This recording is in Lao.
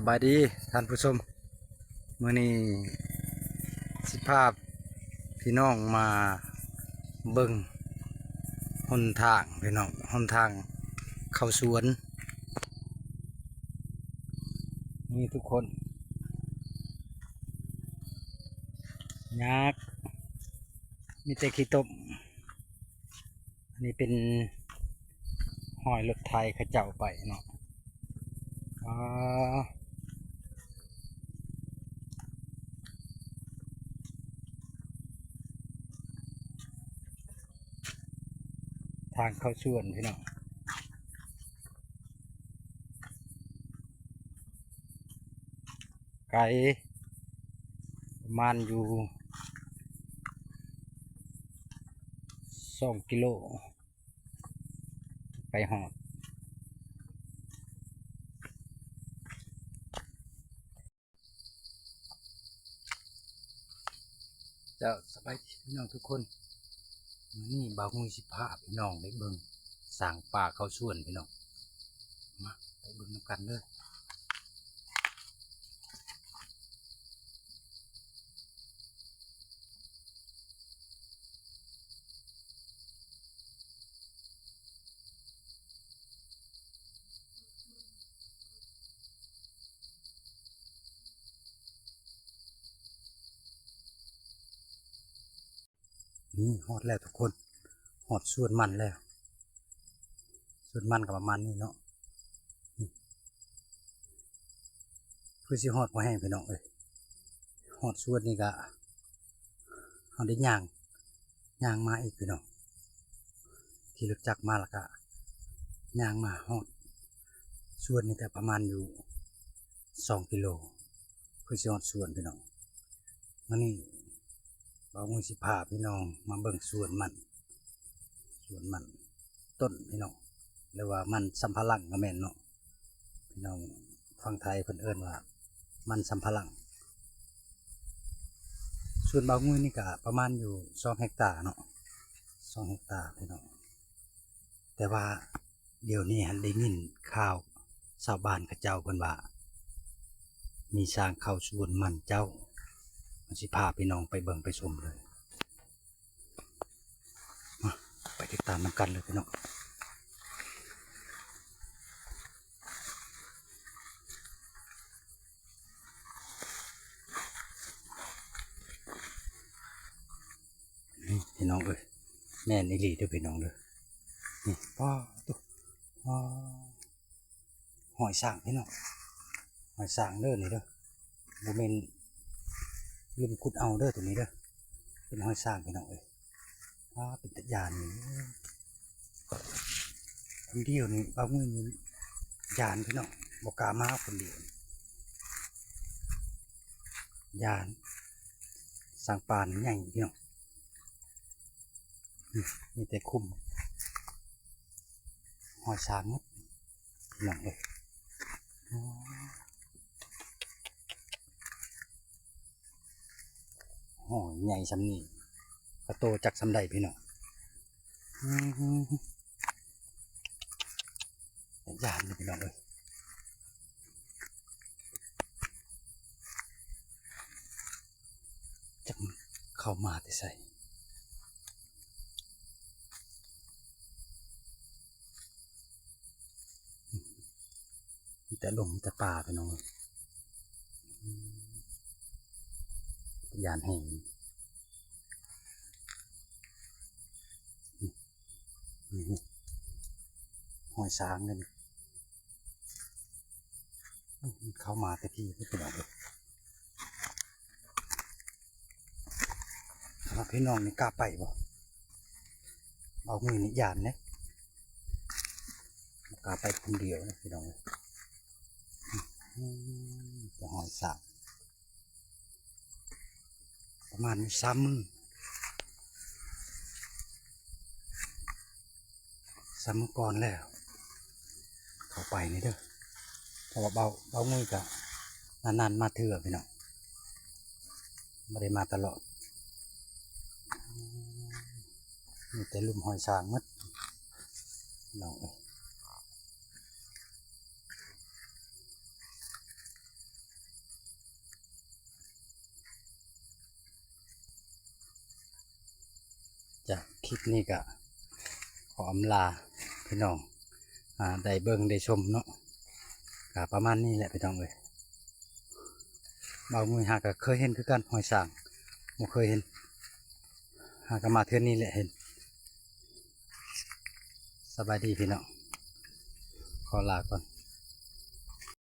ສະບາຍດີທ່ານຜູ້ຊົມ, ມື້ນີ້ຊິພາພີ່ນ້ອງມາເບິ່ງຫົນທາງພີ່ນ້ອງ, ຫົນທາງເຂົ້າສວນ. ນີ້ທຸກຄົນ ຍາກ ມີແຕ່ຂີ້ຕົມ. ອັນນີ້ເປັນຮອຍລົດໄຖເຂົາເຈົ້າໄປເນາະ. ອໍ ທາງເຂົ້າສວນພີ່ນ້ອງ. ໄກ ປະມານຢູ່ສອງກິໂລ ໄປຮອດ. ເຈົ້າ ສະບາຍດີພີ່ນ້ອງທຸກຄົນ, ມື້ນີ້ບ່າວງຸ້ຍຊິພາພີ່ນ້ອງໄປເບິ່ງຊ້າງປ່າເຂົ້າສວນພີ່ນ້ອງ. ມາ ໄປເບິ່ງນຳກັນເດີ. ນີ້ຮອດແລ້ວທຸກຄົນ, ຮອດສວນມັນແລ້ວ. ສວນມັນກໍປະມານນີ້ເນາະ, ຄືຊິຮອດພໍແຮງພີ່ນ້ອງເອີຍ. ຮອດສວນນີ້ກະເຮົາໄດ້ຍ່າງ ຍ່າງມາອີກພີ່ນ້ອງ, ຂີ່ລົດຈັກມາແລ້ວກະຍ່າງມາຮອດສວນນີ້ກະປະມານຢູ່ສອງກິໂລ ເພື່ອຊິຮອດສວນພີ່ນ້ອງ. ມື້ນີ້ບ່າວງຸ້ຍຊິພາພີ່ນ້ອງມາເບິ່ງສວນມັນ, ສວນມັນຕົ້ນພີ່ນ້ອງ, ຫຼືວ່າມັນສຳປະຫຼັງກໍແມ່ນເນາະ. ພີ່ນ້ອງຝັ່ງໄທເພິ່ນເອີ້ນວ່າມັນສຳປະຫຼັງ. ສວນບ່າວງຸ້ຍນີ້ກະປະມານຢູ່ສອງເຮັກຕາເນາະ, ສອງເຮັກຕາພີ່ນ້ອງ. ແຕ່ວ່າດຽວນີ້ຫັ້ນໄດ້ຍິນຂ່າວຊາວບ້ານເຂົາເຈົ້າເພິ່ນວ່າ ມີຊ້າງເຂົ້າສວນມັນເຈົ້າ, ມັນຊິພາພີ່ນ້ອງໄປເບິ່ງໄປຊົມເລີຍ. ມາ ໄປຕິດຕາມນຳກັນເລີຍພີ່ນ້ອງ. ນີ້ພີ່ນ້ອງເອີຍ, ແມ່ນອີ່ຫຼີເດີພີ່ນ້ອງເດີ. ນີ້ ປ້າໂທ້ ປ້າ ຮອຍຊ້າງພີ່ນ້ອງ, ຮອຍຊ້າງເດີນີ້ເດີ, ບໍ່ແມ່ນລຸ່ມຂຸດເອົາເດີໂຕນີ້ເດີ, ເປັນຮອຍຊ້າງພີ່ນ້ອງເອີຍ. ອ້າ ເປັນຕາຢ້ານນີ້, ຄົນດຽວນີ້ ບ່າວງຸ້ຍນີ້ຢ້ານພີ່ນ້ອງ, ບໍ່ກ້າມາຄົນດຽວ, ຢ້ານ. ຊ້າງປ່ານີ້ໃຫຍ່ພີ່ນ້ອງ, ນີ້ ມີແຕ່ຂຸມ ຮອຍຊ້າງໝົດພີ່ນ້ອງເອີຍ. ອໍ ໂອ້ ໃຫຍ່ສ່ຳນີ້ ກະໂຕຈັກສ່ຳໃດພີ່ນ້ອງ. ອື ຢ້ານຢູ່ພີ່ນ້ອງເອີຍ, ຈັກເຂົ້າມາແຕ່ໃສ. ມີແຕ່ດົງ ມີແຕ່ປ່າພີ່ນ້ອງເອີຍ, ອືມ ຢ້ານແຮງ. ນີ້ ນີ້ ຮອຍຊ້າງເດ້ນີ້, ອືມ ມັນເຂົ້າມາແຕ່ພີ້ພີ່ນ້ອງເອີຍ. ຖ້າວ່າພີ່ນ້ອງນີ້ກ້າໄປບໍ່? ເອົາມືນີ້ຢ້ານເດ້, ບໍ່ກ້າໄປຄົນດຽວເດ້ພີ່ນ້ອງເອີຍ. ອືມ ເປັນຮອຍຊ້າງ ປະມານມີສາມມື້ ສາມມື້ກ່ອນແລ້ວ ເຂົ້າໄປນີ້ເດີ. ເພາະວ່າເບົາ ເບົາງຸ້ຍກະນານໆມາເທື່ອພີ່ນ້ອງ, ບໍ່ໄດ້ມາຕະຫຼອດ. ມີແຕ່ລຸ່ມຮອຍຊ້າງໝົດພີ່ນ້ອງເອີຍ. ຈາກຄລິບນີ້ກະຂໍອຳລາພີ່ນ້ອງ ອ່າ ໄດ້ເບິ່ງໄດ້ຊົມເນາະ ກະປະມານນີ້ແຫຼະພີ່ນ້ອງເອີຍ. ບ່າວມຸ້ຍຫາກະເຄີຍເຫັນຄືກັນ ຮອຍຊ້າງ ບໍ່ເຄີຍເຫັນ ຫາກະມາເທື່ອນີ້ແຫຼະເຫັນ. ສະບາຍດີພີ່ນ້ອງ ຂໍລາກ່ອນ.